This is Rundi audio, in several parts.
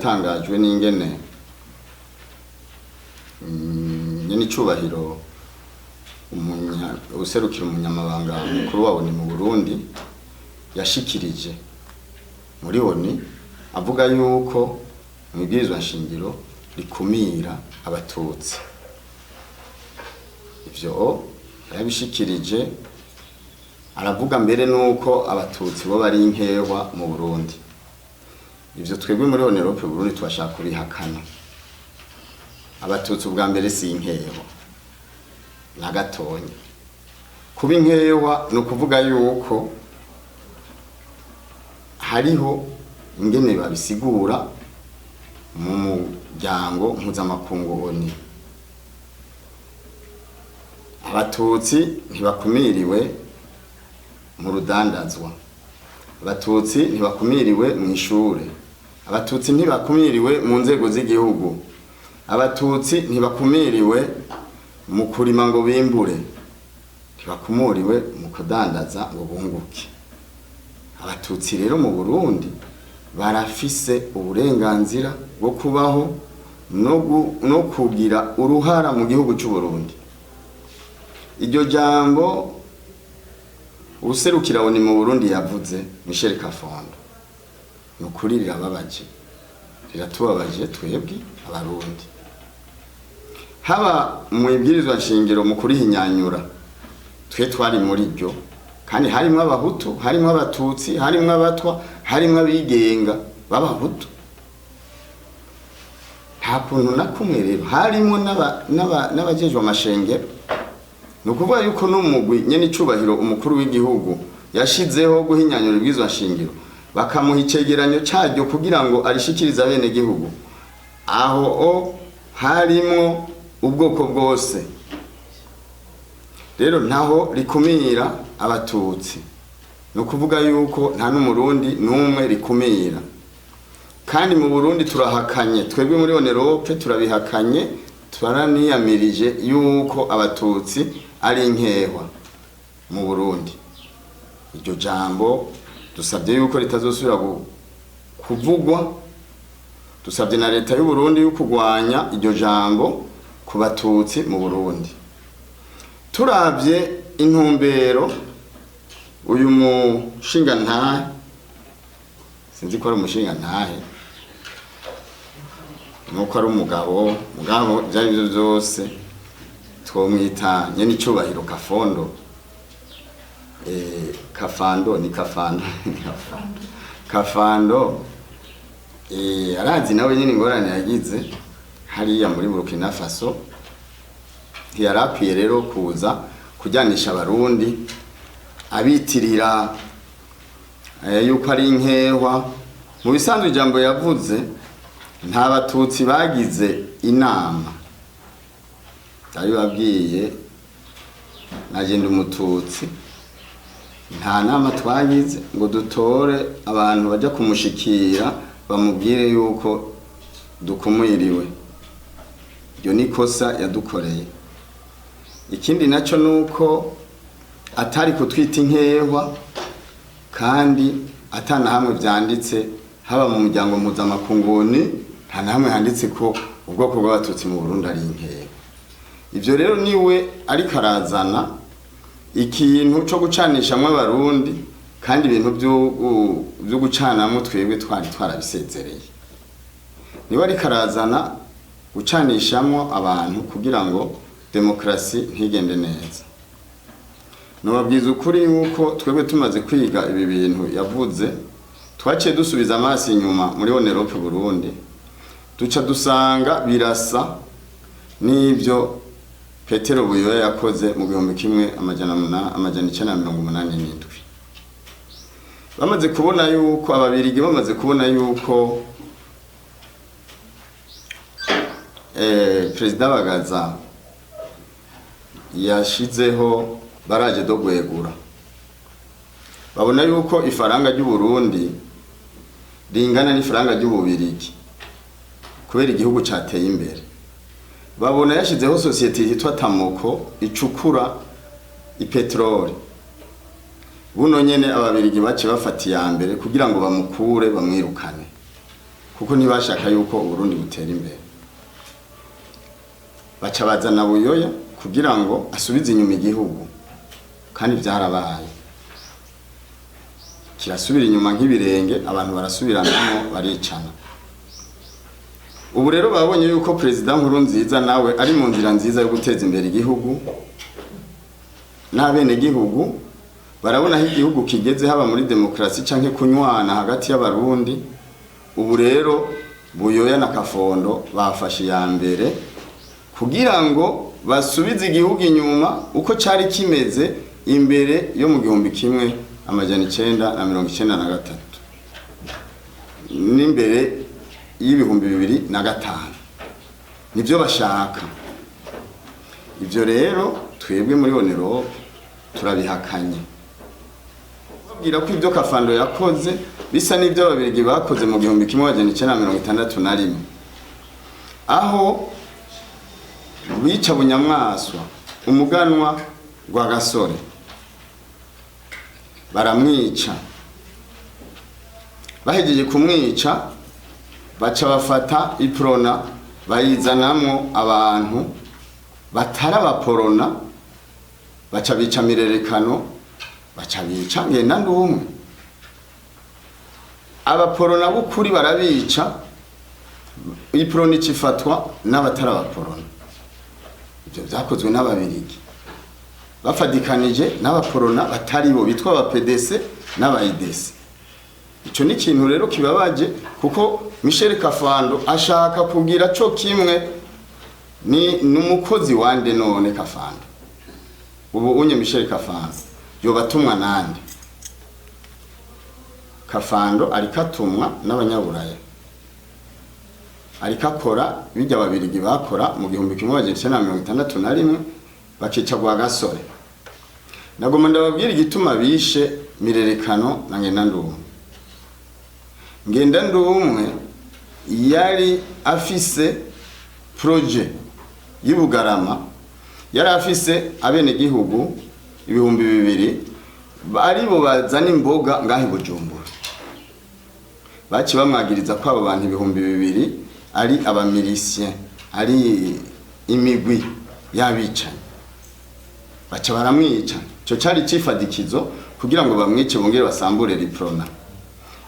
Twaratangajwe n'ingene nyene icubahiro userukira umunyamabanga mukuru wa ONU mu Burundi yashikirije muri ONU avuga yuko mu ibwirizwa nshingiro rikumira Abatutsi. Ivyo yarabishikirije, aravuga mbere nuko Abatutsi bo bari inkehwa mu Burundi. Ivyo twebwe muri Onerope Burundi twashaka kubihakana. Abatutsi ubwa mbere si inkehwa na gatonya. Kuba inkehwa ni ukuvuga yuko hariho ingene babisigura mu muryango mpuzamakungu ONU. Abatutsi ntibakumiriwe mu rudandazwa, Abatutsi ntibakumiriwe mu ishure, Abatutsi ntibakumiriwe mu nzego z'igihugu, Abatutsi ntibakumiriwe mu kurima ngo bimbure, ntibakumuriwe mu kudandaza ngo bunguke. Abatutsi rero mu Burundi barafise uburenganzira bwo kubaho no kugira uruhara mu gihugu c'u Burundi. Iryo jambo userukira ONU mu Burundi yavuze, Michel Kafondo, ni ukuri rirababaje, riratubabaje twebwe Abarundi. Haba mu ibwirizwa nshingiro mu kurihinyanyura, twe twari muri ryo, kandi harimwo Abahutu, harimwo Abatutsi, harimwo Abatwa, harimwo abigenga b'Abahutu. Nta kuntu na kumwe rero harimwo n'abajejwe amashengero. Ni ukuvuga yuko n'umugwi nyene icubahiro umukuru w'igihugu yashizeho guhinyanyura ibwirizwa nshingiro, bakamuha icegeranyo caryo kugira ngo arishikirize abenegihugu, aho o harimwo ubwoko bwose. Rero ntaho rikumira Abatutsi, ni ukuvuga yuko nta n'Umurundi n'umwe rikumira. Kandi mu Burundi turahakanye, twebwe muri Onerope turabihakanye, turaniyamirije yuko Abatutsi ari inkehwa mu Burundi. Iryo jambo dusabye yuko ritazosubira kuvugwa. Dusabye na leta y'u Burundi yo kurwanya iryo jambo ku Batutsi mu Burundi. Turavye intumbero uyu mushingantahe, sinzi ko ari umushingantahe nuko ari umugabo, mugabo ibyo ari byo byose twomwita nyene icubahiro Kafondo, Kafando, ni Kafando, ni Kafando, Kafando. Arazi nawe nyene ingorane yagize hariya muri Burkina Faso. Ntiyarakwiye rero kuza kujyanisha Abarundi abitirira yuko ari inkehwa. Mu bisanzwe ijambo yavuze, nta Batutsi bagize inama babwiye. Nagenda Umututsi, nta nama twagize ngo dutore abantu bajya kumushikira bamubwire yuko dukumiriwe. Iryo ni ikosa yadukoreye. Ikindi nacyo ni uko atari kutwita inkehwa kandi atana hamwe byanditse, haba mu muryango mpuzamakungu, nta na hamwe handitse ko ubwoko bw'Abatutsi mu Burundi ari inkehwa. Ibyo rero niwe ariko arazana ikintu cyo gucanishamwo Abarundi, kandi ibintu byo gucanamwo twebwe twari twarabisezereye. Niwe ariko arazana gucanishamwo abantu kugira ngo demokarasi ntigende neza. Nubabwiza ukuri yuko twebwe tumaze kwiga ibi bintu yavuze, twaciye dusubiza amaso inyuma muri Onerope Burundi, duca dusanga birasa n'ibyo Petero Buyoya yakoze mu 1987. Bamaze kubona yuko Ababirigi bamaze kubona yuko Perezida Bagaza yashizeho baraje do gwegura, babona yuko ifaranga ry'u Burundi ringana n'ifaranga ry'Ububirigi kubera igihugu cateye imbere, babona yashizeho sosiyete yitwa Tamoko icukura ipetroli, buno nyene Ababirigi bace bafata iya mbere kugira ngo bamukure, bamwirukane. Kuko ntibashaka yuko Uburundi butera imbere, baca bazana Buyoya kugira ngo asubize inyuma igihugu. Kandi byarabaye, kirasubira inyuma nk'ibirenge, abantu barasubiranamo, baricana. Ubu rero babonye yuko Perezida Nkurunziza nawe ari mu nzira nziza yo guteza imbere igihugu n'abenegihugu. Barabona aho igihugu kigeze, haba muri demokarasi canke kunywana hagati y'Abarundi. Ubu rero Buyoya na Kafondo bafashe iya mbere kugira ngo basubize igihugu inyuma uko cari kimeze imbere yo mu 1993 n'imbere y'2005. Nibyo bashaka. Ibyo rero twebwe muri Onerope turabihakanye. Babwira ko ibyo Kafando yakoze bisa n'ibyo Ababirigi bakoze mu 1961, aho bica Bunyamwaswa, umuganwa rwa Gasore, baramwica. Bahejeje kumwica, baca bafata Iprona, bayizanamwo abantu batari Abaporona, baca bica Mirerekano, baca bica Ngendandumwe. Abaporona b'ukuri barabica, Iprona icifatwa n'abatari Abaporona. Ibyo byakozwe n'Ababirigi bafadikanije n'Abaporona batari bo, bitwa aba PDC n'aba IDC. Ico ni ikintu rero kibabaje, kuko Michel Kafando ashaka kugira co kimwe. Ni numukozi wande none Kafando? Ubu unye Michel Kafando yobatumwa nande? Kafando ariko atumwa n'Abanyaburaya, ariko akora bijya Ababirigi bakora mu 1961, bakica gwa Gasore. Nagoma ndababwira igituma bishe Mirerekano na Ngendandumwe. Ngendandumwe yari afise projet y'Ibugarama, yari afise abenegihugu 2000 aribo bazana imboga ngaho i Bujumbura. Baci bamwagiriza ko abo bantu 2000 ari aba miliciens, ari imigwi y'abicanyi, baca baramwica. Ico cari cifadikizo kugira ngo bamwice, bongere basambure l'Iprona.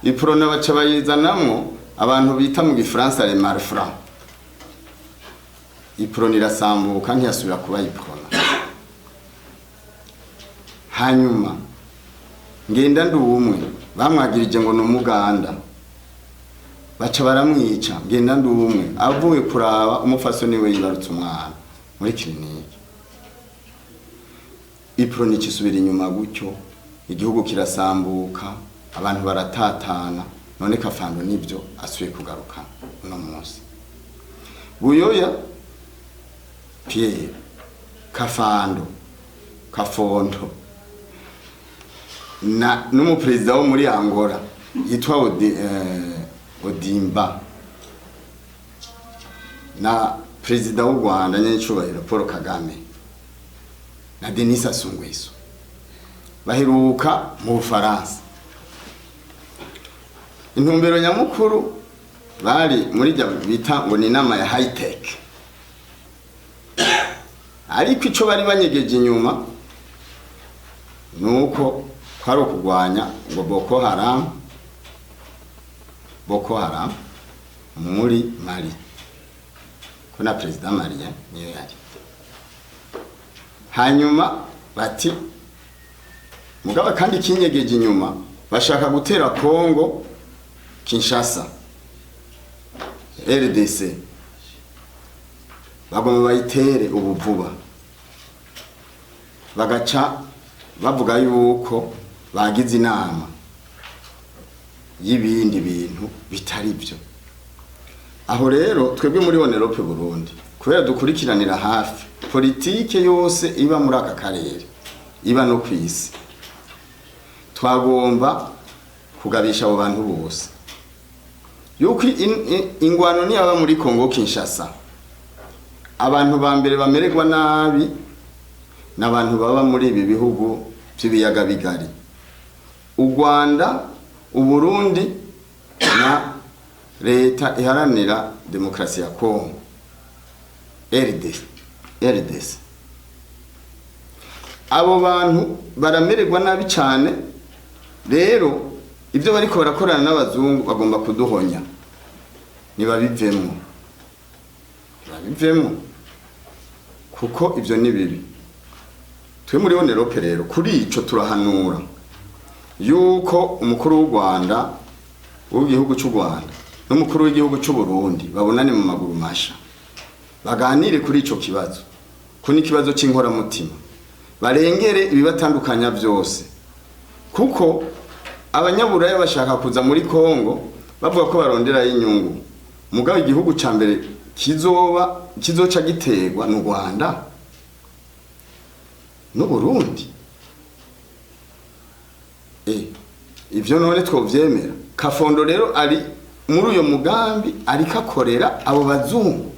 Iprona baca bayizanamwo abantu bita mu Gifaransa les malfrats. Iprona irasambuka, ntiyasubira kuba Iprona. Hanyuma Ngendandumwe bamwagirije ngo ni Umuganda, baca baramwica. Ngendandumwe avuye kuraba umufasoni we yibarutse umwana muri clinique. Iprona ikisubira inyuma gutyo, igihugu kirasambuka, abantu baratatana. None Kafando nibyo asuye kugaruka uno munsi. Buyoya Pierre, Kafando, Kafondo na n'umuperezida wo muri Angola yitwa Odimba na perezida w'u Rwanda nyenyicubahiro Paul Kagame na Denis Sassou Nguesso baheruka mu Bufaransa. Intumbero nyamukuru bari muri rya bita ngo ni inama ya high tech, ariko ico bari banyegeje inyuma nuko kwari ukugwanya ngo Boko Haram, Boko Haram muri Mali, ko na perezida Maria niyo yari. Hanyuma bati mugaba kandi kinyegeje inyuma, bashaka gutera Congo Kinshasa, RDC, bagomba bayitere ubu vuba. Bagaca bavuga yuko bagize inama y'ibindi bintu bitari byo. Aho rero twebwe muri Onerope Burundi, kubera dukurikiranira hafi politike yose iba muri aka karere, iba no kwisi, twagomba kugabisha abo bantu bose yuko ingwano niyaba muri Congo Kinshasa, abantu ba mbere bamererwa nabi n'abantu baba muri ibi bihugu by'ibiyaga bigari, u Rwanda, Uburundi na Leta Iharanira Demokarasi ya Kongo, RD, RDC. Abo bantu baramererwa nabi cyane. Rero ibyo bariko barakorana n'abazungu, bagomba kuduhonya. Ntibabivemwo, ntibabivemwo, kuko ibyo ni bibi. Twe muri Onerope rero, kuri ico turahanura yuko umukuru w'u Rwanda, w'igihugu cy'u Rwanda, n'umukuru w'igihugu cy'u Burundi babonane mu maguru masha, baganire kuri ico kibazo, ko ni ikibazo c'inkoramutima, barengere ibibatandukanya byose, kuko abanyaburaya bashaka kuza muri Kongo bavuga ko baronderayo inyungu. Mugabo igihugu ca mbere kizoba kizoca giterwa n'u Rwanda n'u Burundi. Ivyo none twovyemera? Kafondo rero ari muri uyo mugambi, ariko akorera abo bazungu.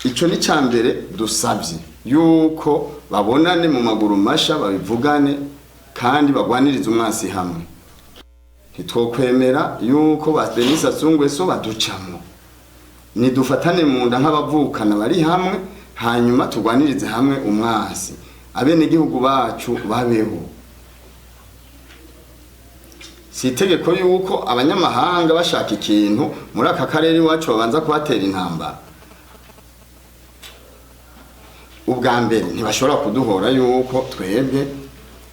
Ico ni ca mbere dusavye, yuko babonane mu maguru masha, babivugane kandi bagwanirize umwansi hamwe. Ntitwokwemera yuko ba Denis Sassou Nguesso baducamwo. Nidufatane mu nda nk'abavukana bari hamwe, hanyuma tugwanirize hamwe umwansi, abenegihugu bacu babeho. Si itegeko yuko abanyamahanga bashaka ikintu muri aka karere iwacu babanza kuhatera intambara. Ubwa mbere, ntibashobora kuduhora yuko twebwe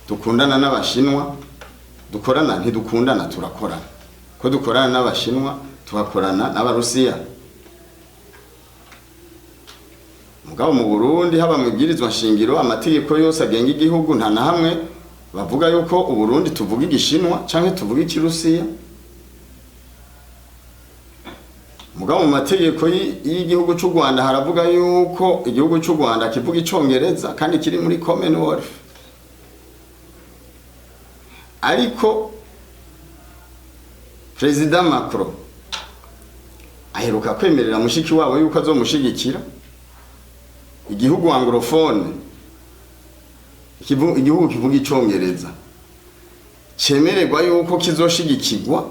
dukundana n'Abashinwa, dukorana. Ntidukundana, turakorana, ko dukorana n'Abashinwa, tugakorana n'Abarusiya. Mugabo mu Burundi, haba mu ibwirizwa nshingiro, amategeko yose agenga igihugu, nta na hamwe bavuga yuko Uburundi tuvuga Igishinwa canke tuvuga Ikirusiya. Mugabo mu mategeko y'igihugu c'u Rwanda haravuga yuko igihugu c'u Rwanda kivuga Icongereza kandi kiri muri Commonwealth. Ariko Perezida Macron aheruka kwemerera mushiki wabo yuko azomushigikira, igihugu anglophone, igihugu kivuga Icongereza, cemererwa yuko kizoshigikirwa,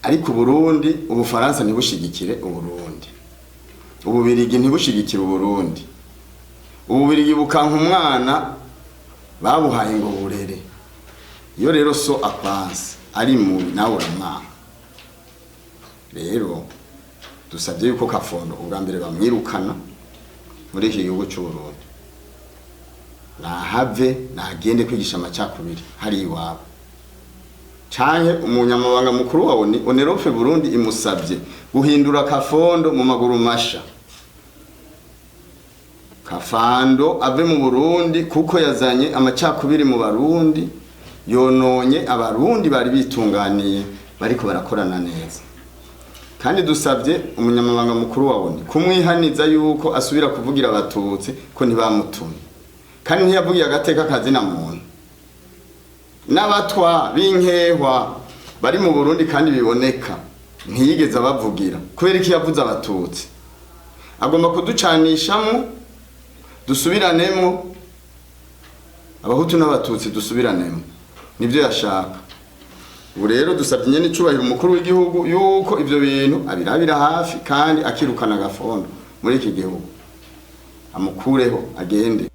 ariko Uburundi, Ubufaransa ntibushigikire Uburundi, Ububirigi ntibushigikire Uburundi. Ububirigi bukanka umwana babuhaye ngo burere. Iyo rero so akwanse ari mubi, nawe uramwanka. Rero dusabye yuko Kafondo ubwa mbere bamwirukana muri iki gihugu cy'u Burundi, nahave, nagende kwigisha amacakubiri hari iwabo, canke umunyamabanga mukuru wa ONU, Onerope Burundi imusabye guhindura Kafondo mu maguru masha. Kafando ave mu Burundi, kuko yazanye amacakubiri mu Barundi, yononye Abarundi bari bitunganiye, bariko barakorana neza. Kandi dusabye umunyamabanga mukuru wa ONU kumwihaniza yuko asubira kuvugira Abatutsi, ko ntibamutumye, kandi ntiyavugiye agateka kazina muntu n'Abatwa b'inkehwa bari mu Burundi, kandi biboneka ntiyigeze abavugira. Kubera iki yavuze Abatutsi? Agomba kuducanishamo, dusubiranemo, Abahutu n'Abatutsi dusubiranemo, nibyo yashaka. Ubu rero dusabye nyene icubahiro umukuru w'igihugu yuko ivyo bintu abirabira hafi, kandi akirukana Gafondo muri iki gihugu, amukureho agende.